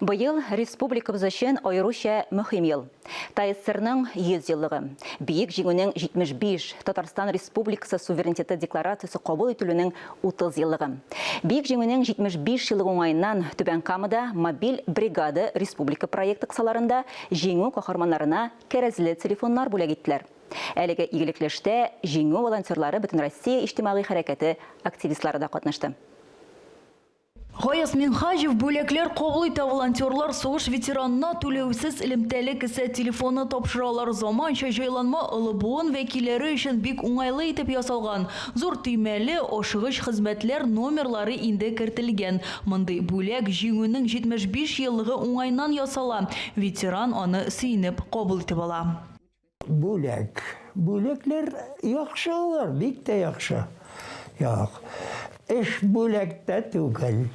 Быел республикабыз өчен аеруча мөһим ел. ТАССРның 100 еллыгы, Бөек Җиңүнең 75, Татарстан Республикасы суверенитеты декларациясе кабул ителүнең 30 еллыгы. Бөек Җиңүнең 75 еллыгы уңаеннан Түбән Камада Мобиль бригада республика проекты кысаларында Җиңү каһарманнарына кәрәзле телефоннар бүләк иттеләр. Әлеге игелекле эштә Җиңү волонтерлары Бөтенроссия иҗтимагый хәрәкәте активистлары да катнашты. Гаяз Минһаҗев бүләкләр кабул итә. Волонтерлар сугыш ветеранына түләүсез элемтәле кесә телефоны тапшыралар. Заманча җайланма олы буын вәкилләре өчен бик уңайлы итеп ясалган. Зур төймәле, ашыгыч хезмәтләр номерлары инде кертелгән. Мондый бүләк Җиңүнең 75 еллыгы уңаеннан ясала. Ветеран аны сөенеп кабул итеп ала. Бүләк. Бүләкләр яхшы алар, бик тә яхшы. Як. Эш бүләктә түгел,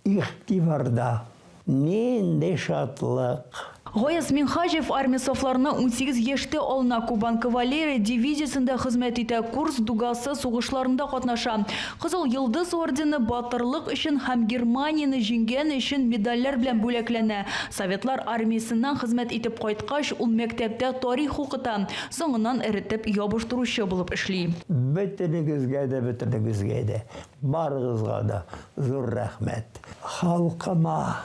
игътибарда. Нинди шатлык! Гаяз Минһаҗев армия сафларына 18 яшьтә алына, Кубан кавалерия дивизиясендә хезмәт итә, Курск дугасы сугышларында катнаша. Кызыл Йолдыз ордены, Батырлык өчен һәм Германияне җиңгән өчен медальләр белән бүләкләнә. Советлар армиясеннән хезмәт итеп кайткач, ул мәктәптә тарих укыта, соңыннан эретеп ябыштыручы булып эшли. Бөтенегезгә дә, бөтенегезгә дә, барыгызга да зур рәхмәт. Халкыма,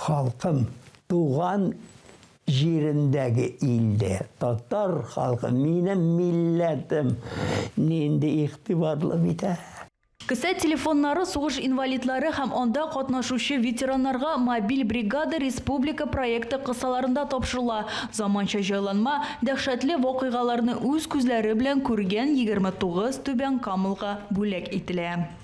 халкым, туган җирендәге илдә, татар халкы, минем милләтем нинди игътибарлы бит, ә! Кесә телефоннары сугыш инвалидлары һәм анда катнашучы ветераннарга Мобиль бригада республика проекты кысаларында тапшырыла. Заманча җайланма дәһшәтле вакыйгаларны үз күзләре белән күргән 29 түбәнкамлыга бүләк ителә.